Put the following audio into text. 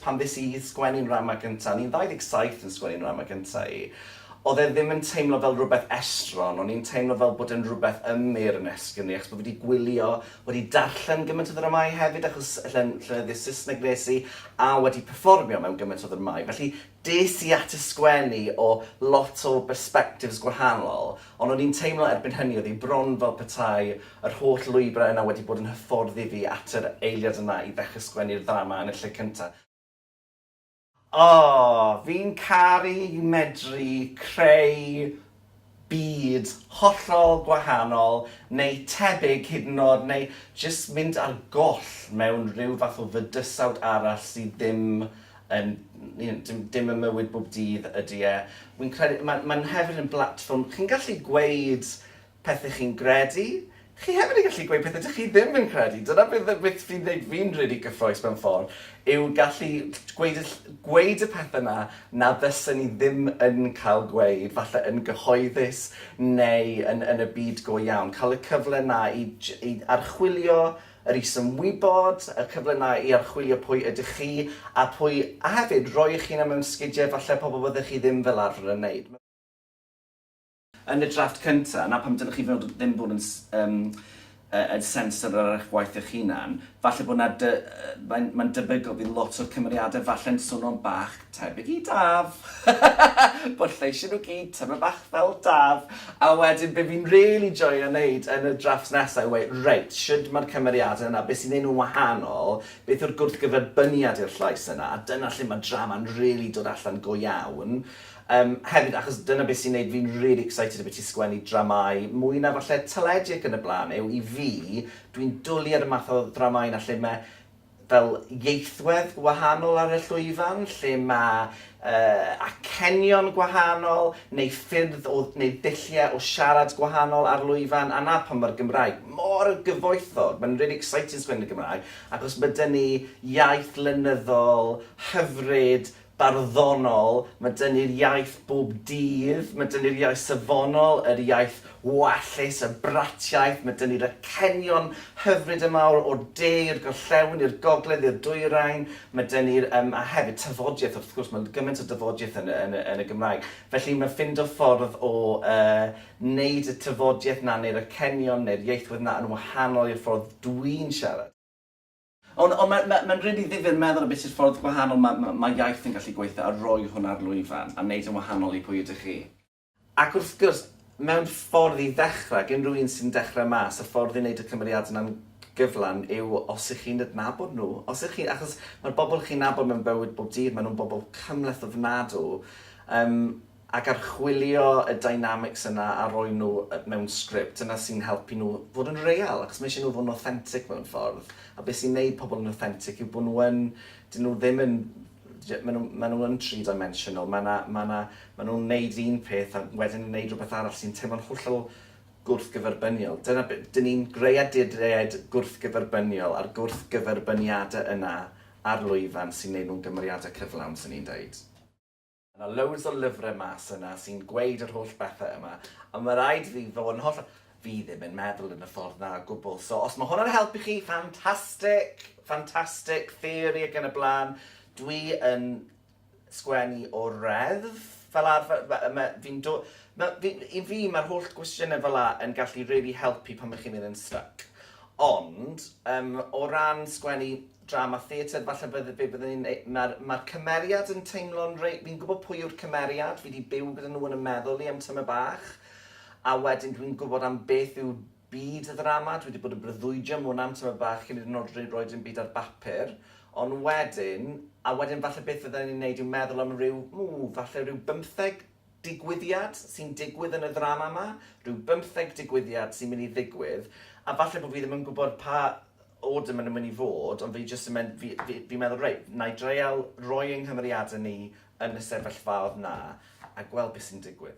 pan ddes i i sgwennu'n nrama gynta, o'n i'n 27 yn sgwennu'n nrama gynta i, oedd e ddim yn teimlo fel rhywbeth estron, o'n i'n teimlo fel bod e'n rhywbeth ym mur yn esgyrn i, achos bod fi wedi gwylio, wedi darllen gymaint o ddramâu hefyd, achos llenyddiaeth Saesneg wnes i, a wedi perfformio mewn gymaint o ddramâu. Felly, des i at y sgwennu o lot o bersbectifs gwahanol, ond o'n i'n teimlo erbyn hynny oedd hi bron fel petai yr holl lwybrau yna wedi bod yn hyfforddi fi at yr eiliad yna i ddechrau sgwennu'r ddrama yn y lle cyntaf. O, fi'n caru medru creu byd hollol gwahanol, neu tebyg hyd yn oed, neu jyst mynd ar goll mewn rhyw fath o fydysawd arall sydd ddim yn, you know, dim, dim y mywyd bob dydd ydy e. Wi'n credu, mae'n ma hefyd yn blatfform, chi'n gallu gweud pethe chi'n gredu, chi hefyd yn gallu gweud pethe 'dych chi ddim yn credu. Dyna beth beth fi'n ddeud fi'n rili gyffrous mewn ffordd, yw gallu gweud y gweud y pethe 'na na fysen ni ddim yn cael gweud, falle yn gyhoeddus neu yn yn y byd go iawn. Cael y cyfle 'na i i archwilio yr isymwybod, y cyfle 'na i archwilio pwy ydych chi a pwy... a hefyd roi eich hunan mewn sgidie falle pobl byddech chi ddim fel arfer yn neud. Yn y drafft cynta, 'na pam dylech chi fod, ddim bod yn yym yn sensor ar eich gwaith eich hunan, falle bod 'na dy- yy mae'n mae'n debygol bydd lot o'r cymeriadau falle'n swno'n bach tebyg i Daf. Bod lleisiau nhw gyd tymed bach fel Daf. A wedyn be fi'n rili joio neud yn y drafft nesa yw weud reit, shwd ma'r cymeriadau yna, be sy'n neud nhw'n wahanol, beth yw'r gwrthgyferbyniad i'r llais yna, a dyna lle ma' drama'n rili dod allan go iawn. Yym, hefyd, achos dyna beth sy'n neud fi'n rili excited ambiti sgwennu dramâu mwy na falle teledu ac yn y blaen, yw i fi, dwi'n dwli ar y math o ddramâu 'na lle mae fel ieithwedd wahanol ar y llwyfan, lle mae acenion gwahanol, neu ffyrdd o, neu dulliau o siarad gwahanol ar lwyfan, a 'na pam mae'r Gymraeg mor gyfoethog, mae'n rili exciting sgwennu yn y Gymraeg, achos ma' 'da ni iaith lenyddol hyfryd, barddonol, mae 'da ni'r iaith bob dydd, mae 'da ni'r iaith safonol, yr iaith wallus, y bratiaith, mae 'da ni'r acenion hyfryd yma o'r o'r de i'r gorllewin, i'r gogledd, i'r dwyrain, mae 'da ni'r yym a hefyd tafodiaith wrth gwrs, mae gymaint o dafodiaith yn y yn y yn y Gymraeg. Felly mae ffindo ffordd o yy wneud y tafodiaith 'na neu'r acenion neu'r ieithwedd 'na yn wahanol i'r ffordd dwi'n siarad. Ond ond ma' ma' ma'n rili ddifyr meddwl ambiti'r ffordd gwahanol ma' ma' ma' iaith yn gallu gweithio a roi hwnna ar lwyfan a neud yn wahanol i pwy ydych chi. Ac wrth gwrs, mewn ffordd i ddechrau, ag unrhyw un sy'n dechrau mas, y ffordd i neud y cymeriadau yna'n gyflawn yw os 'ych chi'n adnabod nhw. Os 'ych chi... achos ma'r bobl chi'n nabod mewn bywyd bob dydd, maen nhw'n bobl cymhleth ofnadw, yym, ac archwilio y dynamics yna a roi nhw mewn sgript, dyna sy'n helpu nhw fod yn real, achos mae eisiau nhw fod yn authentic mewn ffordd. A beth sy'n neud pobl yn authentic yw bod nhw yn, dyn nhw ddim yn, maen nhw, maen nhw yn three-dimensional, mae 'na, mae 'na, maen nhw'n neud un peth a wedyn yn neud rhywbeth arall sy'n teimlo'n hollol gwrthgyferbyniol. Dyna be, dyn ni'n greaduriaid gwrthgyferbyniol a'r gwrthgyferbyniadau yna ar lwyfan sy'n neud nhw'n gymeriadau cyflawn, 'swn i'n deud. Ma' 'na loads o lyfre mas yna sy'n gweud yr holl bethe yma, a ma' raid fi fod yn hollol... Fi ddim yn meddwl yn y ffordd 'na o gwbl, so os ma' hwnna'n helpu chi, fantastic, fantastic theory ac yn y blaen. Dwi yn sgwennu o reddf fel arfer, ma' ma' fi'n do-... Ma' fi... I fi, ma'r holl gwestiyne fel 'a yn gallu rili helpu pan ma' chi'n mynd yn stuck. Ond, yym, o ran sgwennu drama theatr falle bydde be bydden ni'n neu- ma'r ma'r cymeriad yn teimlo'n rei- fi'n gwybod pwy yw'r cymeriad, fi 'di byw gyda nhw yn 'y meddwl i am tymed bach, a wedyn dwi'n gwybod am beth yw byd y ddrama, dwi 'di bod yn breuddwydio am hwnna am tymed bach cyn iddyn nhw roi roi dim byd ar bapur, ond wedyn, a wedyn falle beth fydden ni'n neud yw meddwl am ryw, ww, falle ryw bymtheg digwyddiad sy'n digwydd yn y ddrama 'ma, rhyw bymtheg digwyddiad sy'n mynd i ddigwydd, a falle bod fi ddim yn gwybod pa order maen nhw'n mynd i fod, ond fi jyst yn mynd, fi, fi, fi'n meddwl, reit, na i dreial roi ein nghymeriadau ni yn y sefyllfaoedd 'na a gweld beth sy'n digwydd.